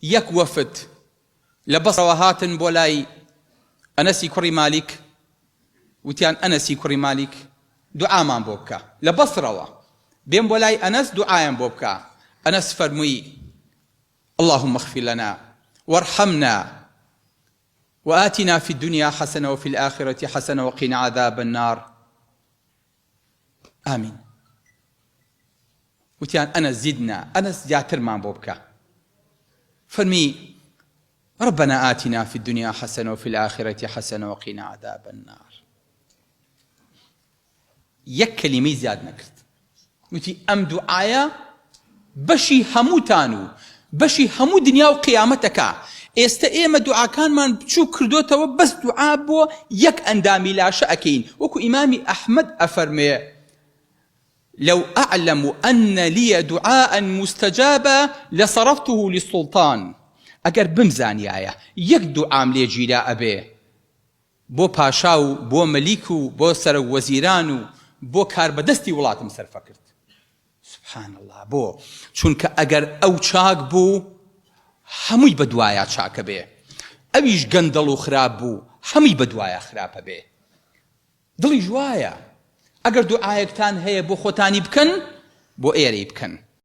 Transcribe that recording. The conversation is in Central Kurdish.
یەک وەفد لە بەسرەوە هاتن بۆ لای ئەنەسی کوڕی مالیک وتیان ئەنەسی کوڕی مالیک دوعامان بۆ بکە لە بەسرەوە بێن بۆ لای ئەنەس دوعایان بۆ بکە ئەنەس فەرمووی اللهم اغفر لنا وارحمنا وآتنا في الدنيا حسنة وفي الآخرة حسنة وقنا عذاب النار آمین وتیان ئەنەس زیدنا ئەنەس زیاترمان بۆ بکە فەرمی ربنا آتنا في الدنيا حسنة وفي الآخرة حسنة وقنا عذاب النار یەک کەلیمەی زیاد نەکرد وتی ئەم دوعایە بەشی هەمووتان و بەشی هەموو دنیا و قیامەتەکە ئێستە ئێمە دوعاکانمان بچووک کردۆتەوە بەس دوعا بۆ یەک ئەندامی لاشە ئەکەین وەکو ئیمامی ئەحمەد ئەفەرموێ لو اعلم ان لی دعاء مستجابا لصرفته للسلطان ئەگەر بمزانیایە یەک دوعام لێ گیرا ئەبێ بۆ پاشا و بۆ مەلیک و بۆ سەرۆک وەزیران و بۆ کاربەدەستی وڵاتم سەرفە کرد سبحان اللە بۆ؟ چونکە ئەگەر ئەو چاک بوو هەمووی بەدوایا چاکە بێ ئەویش گەندەڵ و خراپ بوو هەمووی بەدوایا خراپە بێ دڵیش وایە ئەگەر دوعایەکتان هەیە بۆ خۆتانی بکەن بۆ ئێرەی بکەن.